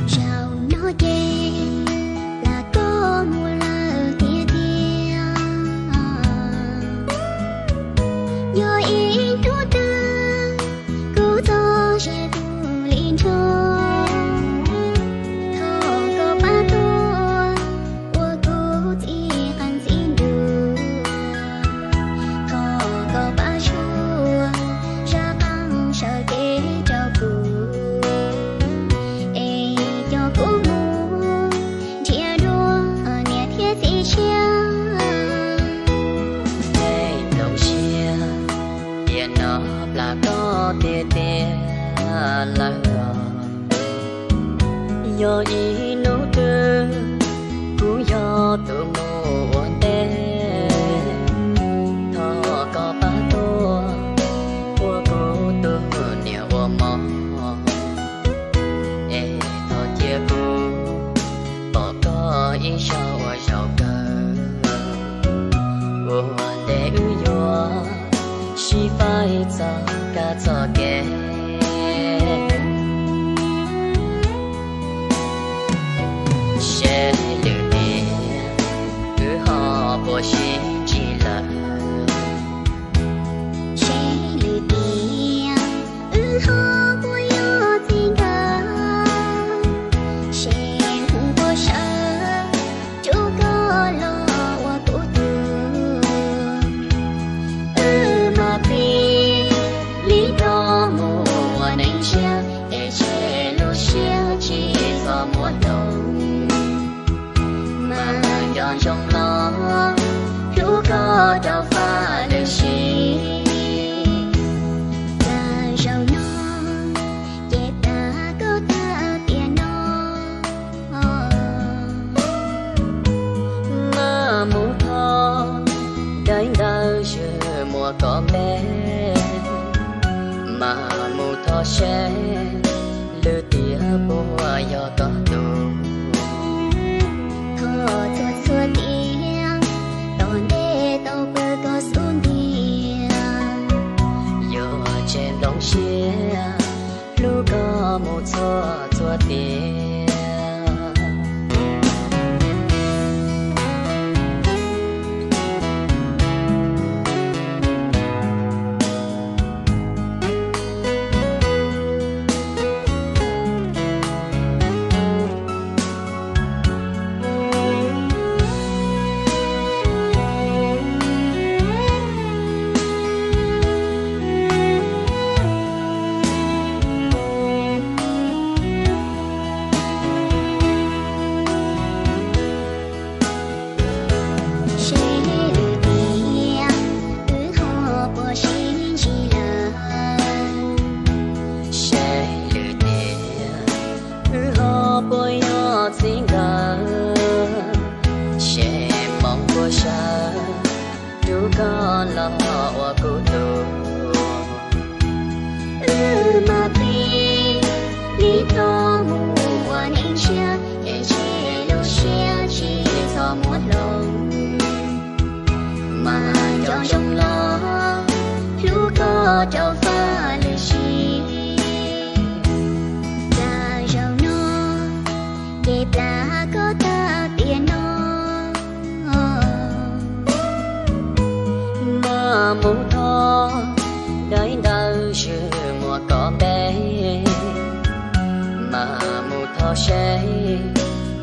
Zaum no ces plam koj mus lawm tiag tiag. Yog ib hnub twg kuv txog ze tus li nrog, thov koj pab tuaj ua kuv txiv qeej txiv ntuag. Thov koj pab tshua zaj qeej sawv kev rau kuv, es coj kuv mus nrhiav dua niam thiab txiv tshiab. Tej nplooj siab tiam no plam koj tiag tiag lawm os. Yog ib hnub twg kuv yog tus mus ua ntej, thov koj pab tuaj ua kuv tus niam ua mov, es thov cia kuv pom koj ib zaug ua zaum kawg. Ua ntej wb yuav sib faib txoj kab txoj kev, seb lwm tiam wb ho puas sib ntsib lawm. Seb lwm tiam wb ho puas yog txij nkawm, seb hnub puas sawv rub koj los ua kuv tug. Wb mas pib li koj mus ua neej tshiab, es tseg lub siab tsis txhob muab hloov. Mas nco ntsoov los hlub koj rau faj lwm sim. Txawm zaum no ces plam koj tag tiam no, mas mus thov daim ntawv ywg muam koj npe, mas mus thov seb lwm tiam puas yog koj tug. Thov txhua txhua tiam tom ntej tau pw koj xub ntiag, yuav tseg nplooj siab hlub koj mus txhua txhua tiam. Seb lwm tiam wb ho puas sib ntsib lawm, seb lwm tiam wb ho puas yog txij nkawm, seb hmoov puas sawv rub koj los ua kuv tug. Wb mas pib li koj mus ua neej tshiab, es tseg lub siab tsis txhob muab hloov. Mas nco ntsoov los hlub koj rau faj lwm sim. Txawm zaum no ces plam koj tag tiam no, mas mus thov daim ntawv ywg muam koj npe, mas mus thov seb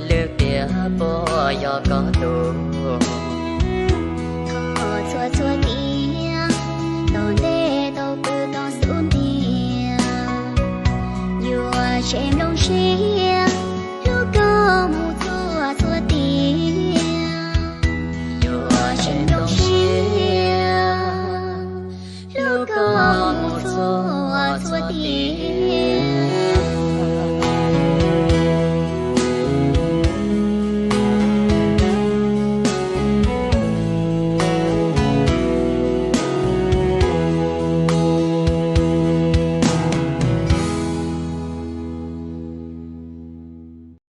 lwm tiam puas yog koj tug. Thov txhua txhua tiam tom ntej tau pw koj xub ntiag, yuav tseg nplooj siab